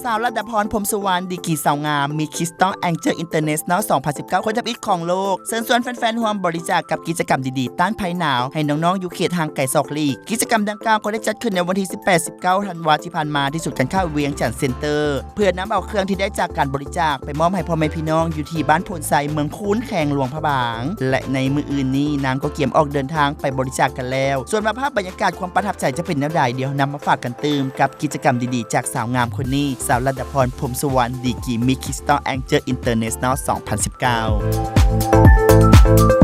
ສາວລັດດາພອນ ພົມສຸວັນ ດີກຣີສາວງາມ Miss Crystal Angel International ສອງພັນສິບເກົ້າ ຄົນທຳອິດຂອງໂລກ ເຊີນຊວນແຟນໆ ຮ່ວມບໍລິຈາກກັບກິດຈະກຳດີໆ ຕ້ານໄພໜາວ ໃຫ້ນ້ອງໆ ຢູ່ເຂດຫ່າງໄກສອກຫຼີກ. ກິດຈະກຳດັ່ງກ່າວກໍໄດ້ຈັດຂຶ້ນໃນວັນທີສິບແປດ ສິບເກົ້າ ທັນວາທີ່ຜ່ານມາ ທີ່ສູນການຄ້າວຽງຈັນເຊັນເຕີ ເພື່ອນຳເອົາເຄື່ອງທີ່ໄດ້ຈາກການບໍລິຈາກໄປມອບໃຫ້ພໍ່ແມ່ພີ່ນ້ອງຢູ່ທີ່ບ້ານໂພນໄຊ ເມືອງຄູນ ແຂວງຫຼວງພະບາງ ແລະ ໃນມື້ອື່ນນີ້ນາງກໍກຽມອອກເດີນທາງໄປບໍລິຈາກກັນແລ້ວ. ສ່ວນວ່າພາບບັນຍາກາດຄວາມປະທັບໃຈຈະເປັນແນວໃດ ດຽວເຮົານຳມາຝາກກັນຕື່ມກັບກິດຈະກຳດີໆ ຈາກສາວງາມຄົນນີ້ ສາວລັດດາພອນ ພົມສຸວັນ ດີກຣີ Miss Crystal Angel International ສອງພັນສິບເກົ້າ.